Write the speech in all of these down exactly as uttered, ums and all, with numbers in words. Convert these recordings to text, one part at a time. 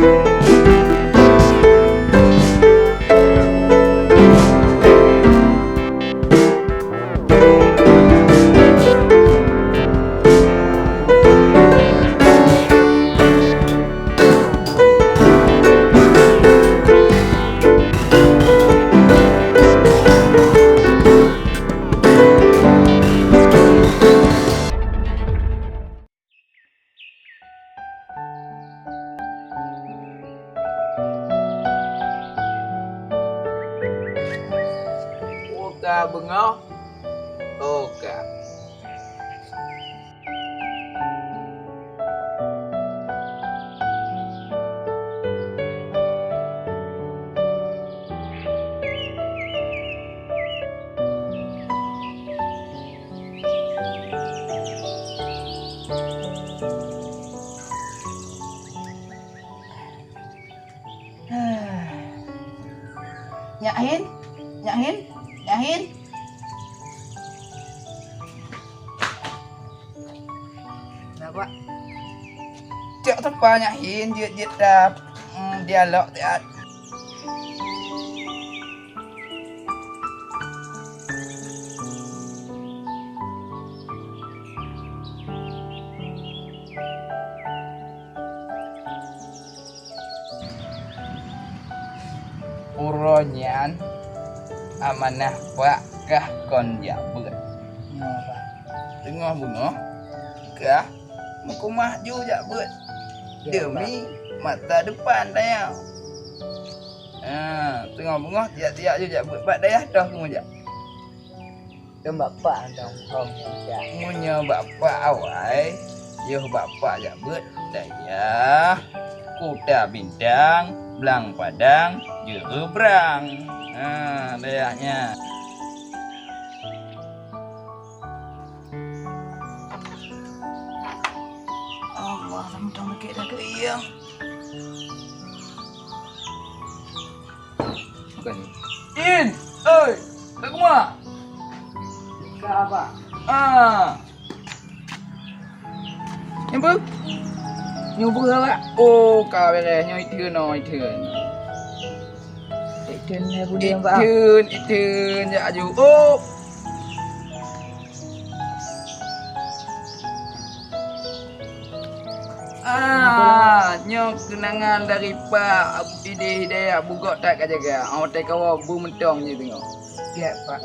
Uka beungoh, uka. Nyak Hin, Nyak Hin, Nyak Hin. Kenapa? Cok teupah Nyak Hin jeuet-jeuet ta, mm, dialog siat. Uroe nyan amanah Pak kah kon jak beuet. Teungoh beungoh kah meukeumah ju jak beuet. Ya, demi Pak. Masa depan tanyoe. Ha, teungoh beungoh tiak-tiak ju jak beuet. Bak dayah toh keumeujak. Keu bapak hantom hom jak. Meunyoe bapak awai, yoh bapak jak beuet dayah Kuta Bintang, Blang Padang, Jeueubrang. Ha, dayah nyan. Allah, teumantong sakét dah keuieng. Bukan ni. In, oi, kat rumah. Ka apa? Ah. Nyampu? Nyampu awak? Oh, ka beres. Nyoe iteun, nyoe iteun. Iteun, ya, budaya, Pak. Iteun, iteun, jak aju. Oh. Ah, nyoe keunangan dari Pak Idéh Hidayat, bugok that ka jaga. Oh, watèe kawoe beumeutong jih teungoh. Siap, Pak.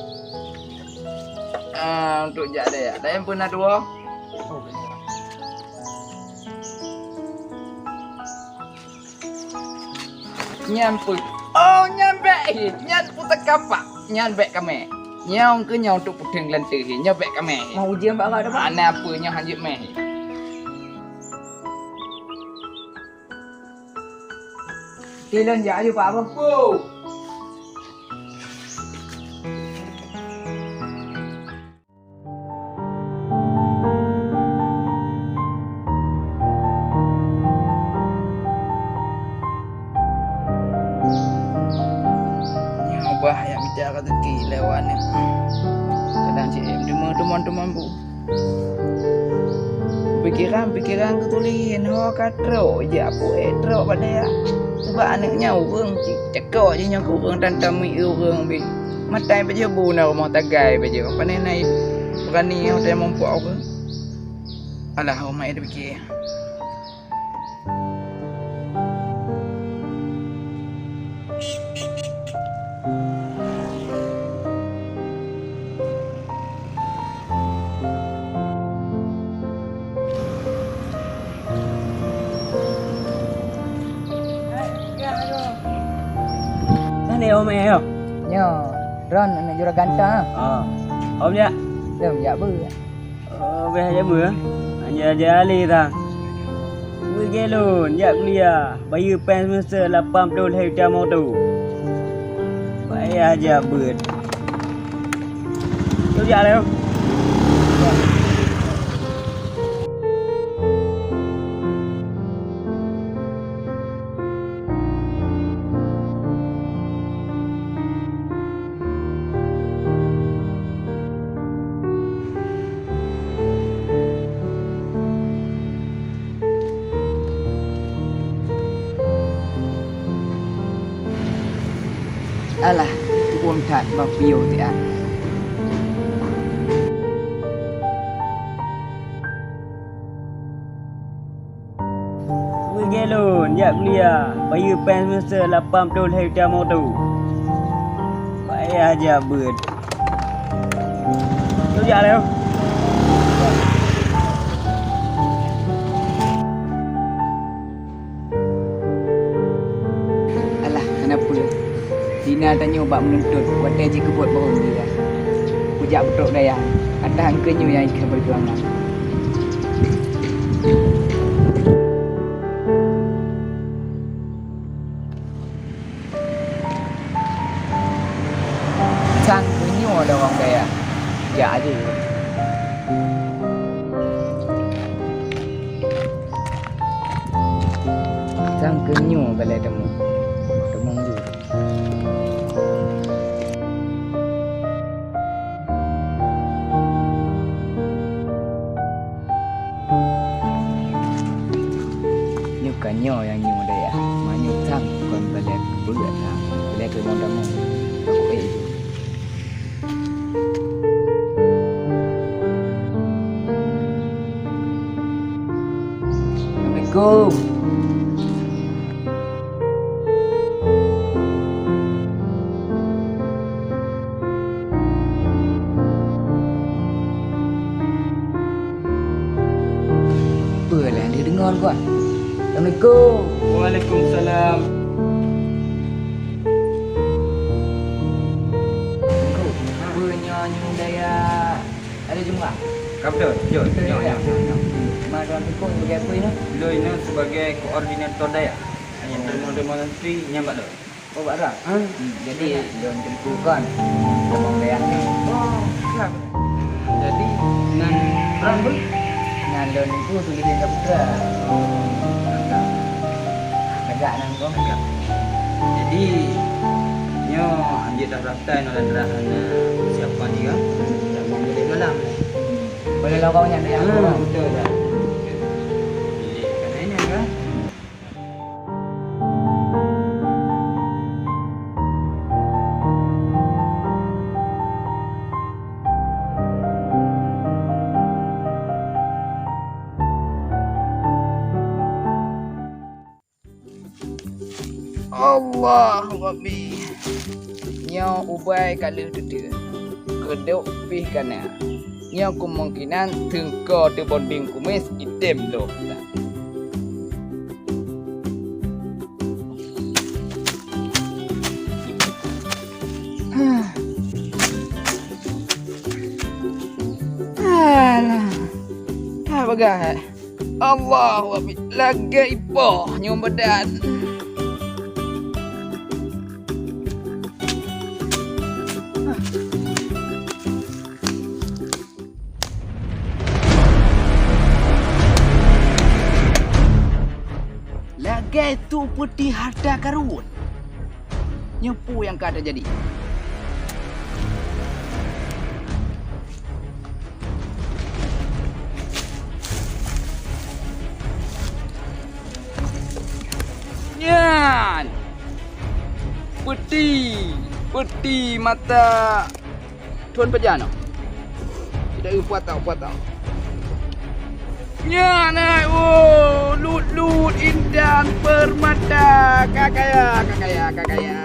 Ah, untuk jak deh. Laén pun na dua. Oh, betul. Nyan peue? Oh, nyan bèk hi. Nyan pusaka Pak. Nyan bèk kamè. Nyoe keuh nyoe untuk puteng geulanteh hi. Nyoe bèk kamè hi. Mau ujian bak awak dah, Pak? Hana peue, nyoe hanjeuet mè hi. Tilon jak aju, Pak, apa? Peue? Nyoe bah nyang mita raseuki lé awak nyoe. Kadang cit em teuma teumon-teumon bu. Pikiran-pikiran keutuléh nyoe ka trok jak pu ék trok bak dayah. Sabab aneuk nyan ureueng cit cakok jih nyoe keu ureueng tan tameu'eu ureueng bit. Matai pajoh bu na rumoh tagai pajoh. Pane na beurani watèe muphom ureueng. Alah, umat ipike. Nah, ni, Om, eh, yo. Nyoe, droen aneuk juragan ta, ha? Ah. Om jak? Lom jak beuet. Oh, bèk jak beuet? Hana jak lé ta. Beuet jak lôn, jak kuliah. Bayeue péng semester lapan ploh lhèe juta meutu. Payah jak beuet. Lôn jak lé. Alah, tuom that bak piôh tiat. Beugèt lôn jak kuliah, bayeue péng semester lapan ploh lhèe juta meutu. Payah jak beuet. Tujak lé. Alah, hana peue. Dina tanyoe bak meununtut, watèe jikeubot barô meudira. Kujak beutrok dayah, ata engkeu nyoe nyang ikheun peujuangan. Sang keu nyoe lôn dayah, jak aju. Sang keu nyoe galak teumong, teumong ju. Nyoe ka nyoe nyang nyoe dayah, meunyoe sang kon balèe keu beuet na, balèe keu mon damoe. Aku eh itu. Assalamualaikum. Peue lagèe deungon geuh? Assalamualaikum. Waalaikumsalam. Assalamualaikum. Peue nyoe nyang dayah Ada jumpa. Ka beutôi? Jom, beutôi, jom, ya. Jom, jom, jom. Ma tuan Teungku sebagai apa ini? Beliau ini sebagai koordinator dayah. Oh. Yang terima-terima santri nyambat tu. Oh, Pak Ram? Hmm. Hmm, jadi, ya. Lôn Teungku kan, teumong dayah ni. Oh, siap. Hmm, jadi, nan Ram tu? Nan lôn Teungku tuléh Saputra. Oh, mantap. Tegak nan kong. Tegak. Jadi, nyoe anjing dah daftar nyoe dah, dah, na siapa ni kan? Dah mau jadi dalam. Boleh lawang nyan, ya? Ah, betul dah. Jadi, kat mana kan? Allah Rabbi. Nyoe ubai ka lheueh teuteue. Keudok pih ka na. Nyoe keumungkinan teungko teubondeng kumis item lom. Alah. Ka bagah. Allahu Akbar, lagèe ipoh nyoe badan. Lagèe tu peuti harta karun. Nyoe peue nyang ka teujadi? Nyan! Peuti, peuti mata Thôn pajan nyoe? Sida eu puata, puata. Nyan hai, oh, lut-lut intan permata. Ka kaya, ka kaya, ka kaya.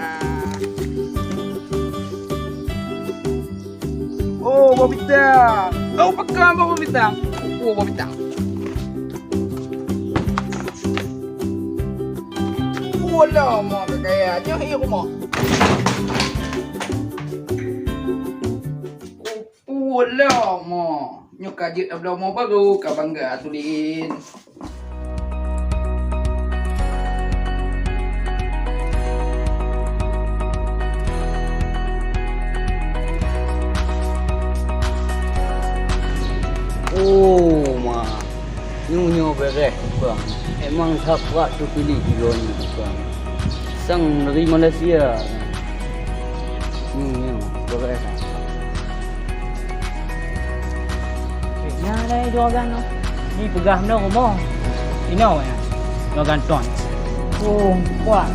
Oh, boh bitang. Oh, pakon boh bitang. Oh, boh bitang. Oh, lama ka kaya. Nyoe i rumoh. Peue lom mo? Nyoe ka jeuet tabloe mo baru, ka bangga tulin. Oh, ma. Nyoe, nyoe beureh tukang. Emang that brat teupiléh droeneuh tukang. Sang dari Malaysia. Nyoe, nyoe, beureh. Nyan ada dua gan tu. Ni peugah meunoe rumoh. Inoe ya. Dua gan ton. Oh, kuat.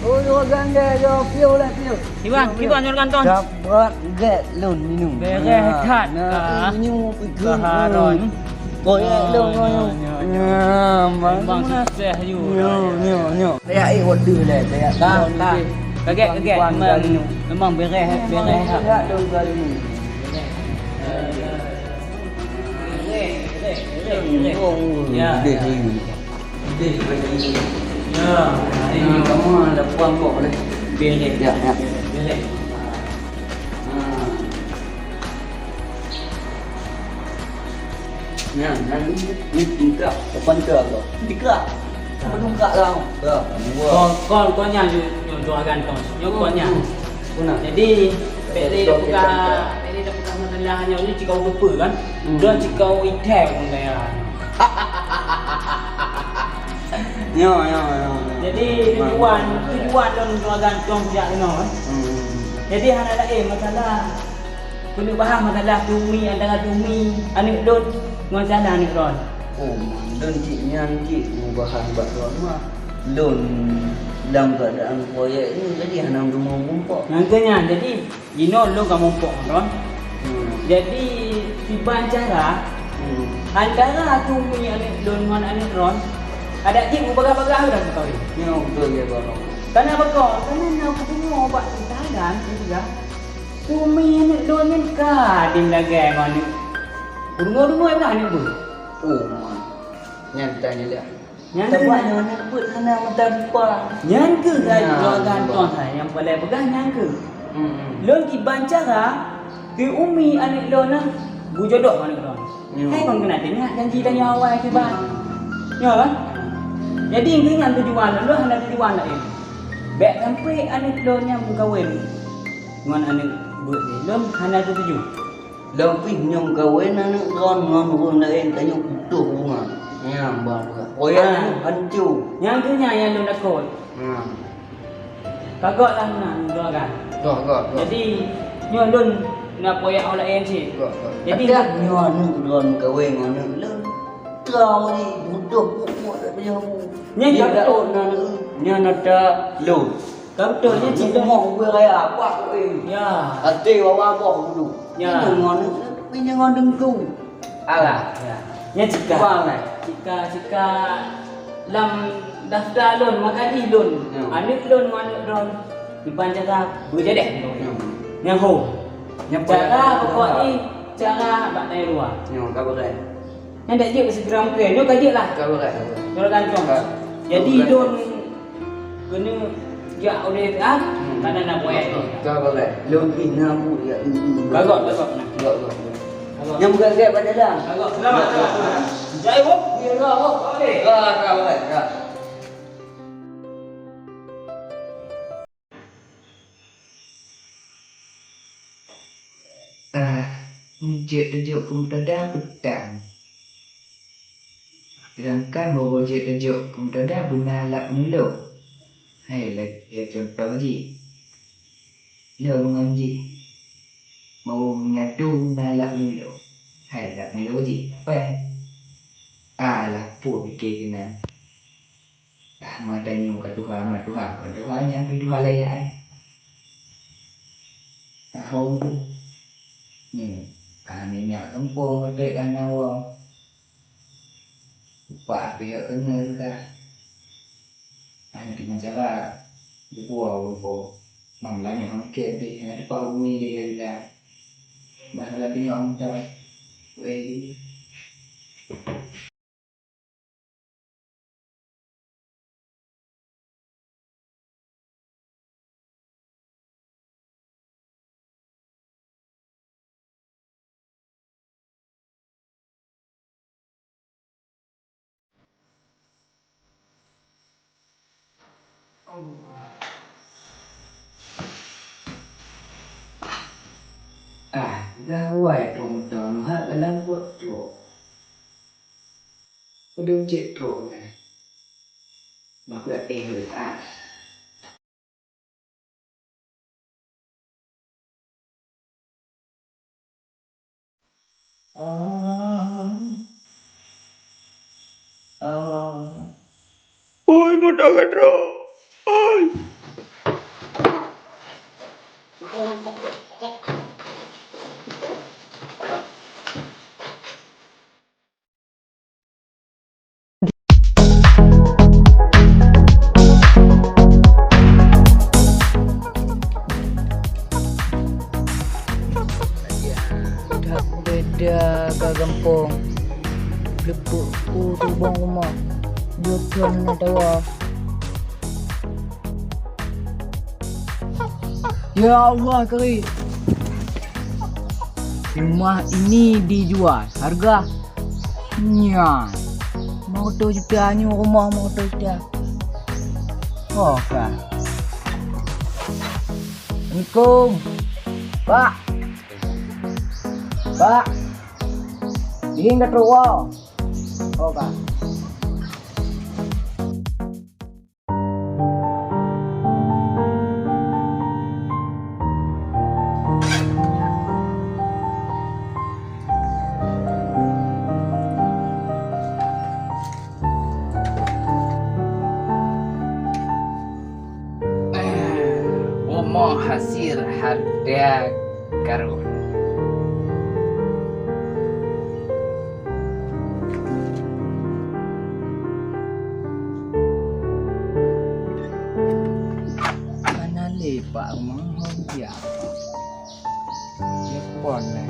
Oh, yo gandeng, yo piu lah piu. Iwan, kiban nyoe kantong. Dapat gek lôn minum. Bereh that ka. Minum pikun. Baharon. Proyek lôn nyoe. Nyoe, nyoe, nyoe. Memang sukses you. Nyoe, nyoe, nyoe. Kayak eh order leh, kayak. Ka, ka. Kagek, kagek. Memang, memang bereh, bereh that. Kayak lôn kali ni. Bereh, bereh, bereh, bereh. Oh, ya, ya. Ya, ini. Kamu ada puang kok boleh. Bereh. Ya, ya. Bereh. Ha. Nah, nah, ni, ni tingkah, depan ke apa? Tingkah. Apa tingkah kau? Ya, dua. Kon, kon, kon nyan, nyoe, nyoe, nyoe gantong. Nyoe kon nyan. Hmm. Jadi, bèk lé tapeugah, bèk lé tapeugah masalah nyoe, nyoe cikau rupa kan? Hmm. Dah cikau item pun kaya. Nyoe, nyoe, nyoe, nyoe. Jadi, tujuan, tujuan lôn nyoe gantong sejak keunoe kan? Hmm. Jadi, hana laén masalah. Keuneuk bahas masalah Tumi, antara Tumi aneuk lôn ngon Sana aneuk droen. Oh, lôn cit nyan cit mubahas bak droen mah. Lôn lam keuadaan proyek nyoe jadi hana meurumoh mumpok. Nyang keu nyan, jadi jinoe lôn ka mumpok ngon droen. Hmm. Jadi, kiban cara, hmm, antara Tumi aneuk lôn ngon aneuk droen, adak jih mubagah-bagah dah meukawen. Nyoe beutôi ya, Bang. Kana bako, kana na kudeungoe bak Instagram, Instagram. Tumi aneuk lôn nyan ka di meulagèe ngon aneuk. Deungoe-deungoe bah aneuk beuet. Oh, man. Nyan tanya dah. Nyan keuh. Tapi nyoe aneuk beuet hana mata rupa. Nyan keuh, nyan droe gantong hai nyang paleng peugah nyan keuh. Hmm, hmm. Lôn kiban cara keu Umi aneuk lôn na beujodoh aneuk lôn. Hmm. Hai kon keuneuk teuingat janji tanyoe awai kiban. Hmm. Nyoe kan? Jadi keuh nyan tujuan lôn, lôn hana tujuan laén. Bèk sampai aneuk lôn nyan meukawen ngon aneuk beuet jih. Lôn hana setuju. Lôn pih nyoe meukawen aneuk droen ngon ureueng laén tanyoe putôh hubungan. Nyan bah. Proyek nyoe hanco. Nyang keuh nyan nyang lôn takot. Nyan. Ka göt lah meunan, droe kan. Göt, göt, göt. Jadi, nyoe lôn na proyek awak laén cit. Göt, göt. Jadi, nyoe aneuk droen meukawen ngon aneuk lôn. Trau ni, putôh pokok tak payah bu. Nyan ka beutôi. Nyan ata lôn. Ka beutôi, nyan cit. Rumoh ubé raya, apa tu, eh? Ya. Até wawa boh dulu. Ya. Ini ngon, ini ngon dengku. Alah. Ya. Nyan cit ka. Bang, eh. Cit ka, cit ka lam daftar lôn, maka jih lôn. Ya. Aneuk lôn ngon aneuk droen. Kiban cara beujadeh. Ya. Nyan ho. Nyan cara pokok jih, cara bak dayah luwa. Ya, ka beutôi. Nyan dak jeuet keu Instagram ke? Nyoe ka jeuet lah. Ka beureh. Nyoe gantong. Ka. Jadi, ka beureh. Lôn keuneuk jak udeh ah, hmm, ka na buet. Ka beureh. Lôn pih na bu ya. Kagok, kagok. Kagok, kagok. Kagok. Nyang beureh pada dah. Kagok. Selamat, selamat, selamat. Jai, Bu. Ya, Bu. Okey. Ka, ka beureh. Ka. Ah, jeuet teujok keu meutoda peutang. Sedangkan boh-boh jeuet teujok keu meutoda beuna lap meulok. Hai lagèe contoh jih. Lôn ngon jih. Boh meunyoe beuna lap meulok. Hai lap meulok jih. Apa? Alah, peue pike keunan. Dah meutanyoe ka tuha, meutuha, ka tuha nyang ka tuha layak, eh. Tahu tu. Ni, ka minyak gampông, ka trép, ka na woe. Upah pih ka keuneuk dah. Hana keuneuk cara. Bubuah, bubuah. Mam lanyok angkét deh, hana teupah bumi deh, ya Allah. Bah lagèe nyoe, am, dah. Weh. Ah, gawai, tong-tong, hak dalam buet trok. Udeb cit trok nyan. Bah peuet éh leuet, ah. Ah. Ah. Oi, moto ka trok. Oi. ka gampông. Leupuk ku tubông rumoh. Jeuet keu na tawa. Ya Allah, keurik. Rumah ini dijual. Harga nyan. Lima ratus juta nyoe rumah lima ratus juta. Oh, ka. Assalamualaikum. Pak. Pak. Ini ka trok. Oh, ka. Rumoh hasil hareuta karun. Hana lé Pak Rumoh, hom jak. Telepon lé.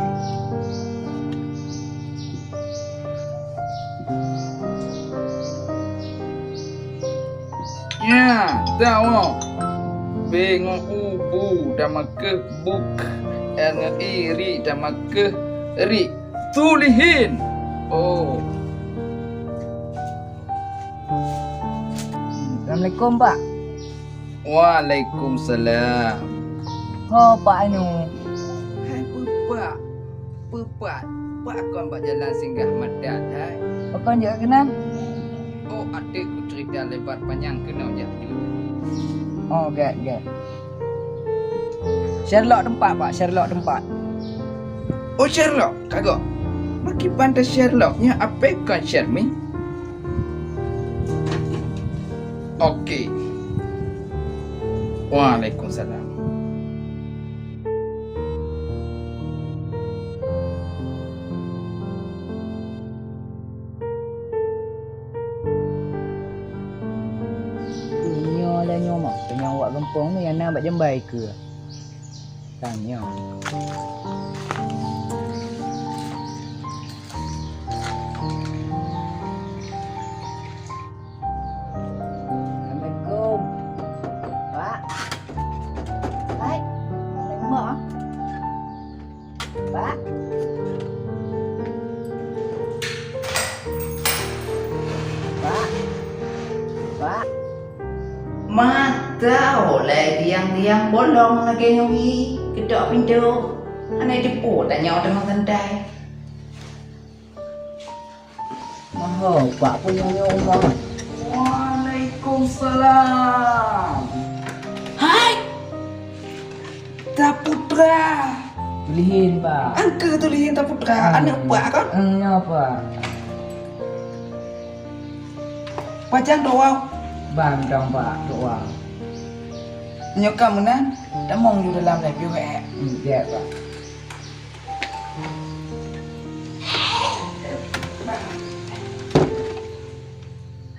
Nyan, tawoe. B ngon U, bu, dan makeuh buk. R ngon I, ri, dan makeuh rik. Tulihin. Oh. Assalamualaikum, Pak. Waalaikumsalam. Ho, Pak Anu. Hai, peue Pak? Peue Pak? Pakon bak jalan singgah madat, hai? Pakon jeuet keunan? Oh, até kucerita lebar panyang keunoe jak jeuet. Oh, gét, gét. Sherlock teumpat, Pak, Sherlock teumpat. Oh, Sherlock, kagok. Makiban ta Sherlock nyan, apé kon Shermi? Oke. Waalaikumsalam. Nyoe lah nyoe mah, tanyong wak gampông ni, nyang na bak jambai keue. Tanyong. Assalamualaikum. Pak. Hai. Assalamualaikum, Mak. Pak. Pak. Pak. Mata ulai tiang-tiang bolong lagèe nyoe, keudok pintoe. Hana jipeu tanyoe teungoh santai. Maho, Pak, peue nyoe rumoh? Waalaikumsalam. Hai! Saputra. Tulihin, Pak. Angka Tulihin Saputra, hmm, aneuk Pak kan? Hmm, nyoe, Pak. Pajan doa. Ban dong, Pak, doa. Nyoe ka meunan, tamong ju dalam lé, piôh ék. Hmm, ya, Pak.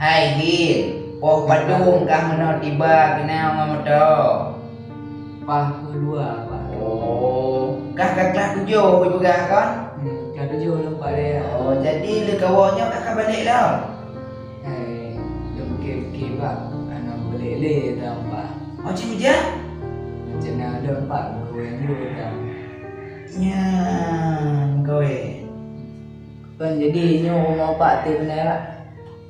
Hai Hin, poh padum kah meunoe tiba keunoe ngon moto? Pah keudua, Pak. Oh, kah ka klah tujoh peugah kan? Hmm, klah tujoh lom, Pak, deh. Oh, jadi lé kawoe nyoe kah ka balek lom? Hai, lôn pike-pike, Pak, hana balek lé, Pak. Oh, cit meujak? Macam na lôn, Pak, meukawen lôn, Pak. Nyan, meukawen. Kon jadi nyoe rumoh Pak teuh keunoe, Pak?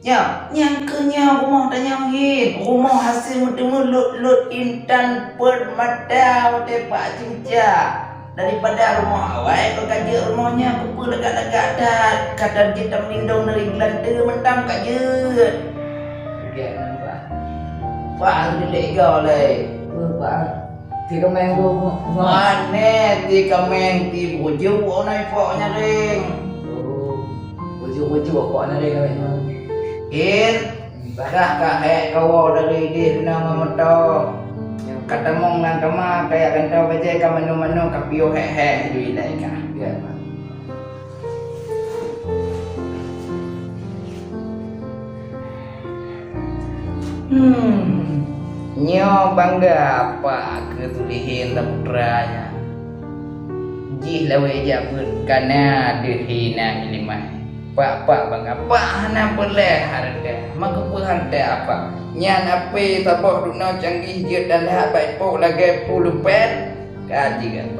Nyoe, nyang keuh nyoe rumoh tanyoe Hin. Rumoh hase meuteumé lôt-lôt intan peuet mata watèe Pak ceucak. Daripada rumoh awai kon ka jeuet rumoh nyan, keupeue lagak-lagak that, ka jeuet tameulindong dari geulanteue mantong ka jeuet. Gét nan, Pak. Pak, hana dilèe goe lé. Peue, Pak? Ti kaméng geuh, Pak. Mané ti kaméng ti bujuk, oh, na ipok nyaring. Oh, bujuk-bujuk pok nyaring kaméng. In, Bah ka hék kawoe dari idéh keunoe ngon moto. Ka tamong lam kama, kajak gantoe bajèe, ka manoe-manoe, ka piôh hék-hék laju ilèe ka. Ya, Pak. Hmm, nyoe bangga Pak keu Tulihin Saputra nyan. Ih lawét jak beuet kana deuh hina ileumah. Pak-pak bangga, pak hana peureulée hareuta. Meukeupeu hareuta apa? Nyan ape saboh dunoe canggih jeuet dan that bak ipok lagée puluh pen? Ka jeuet.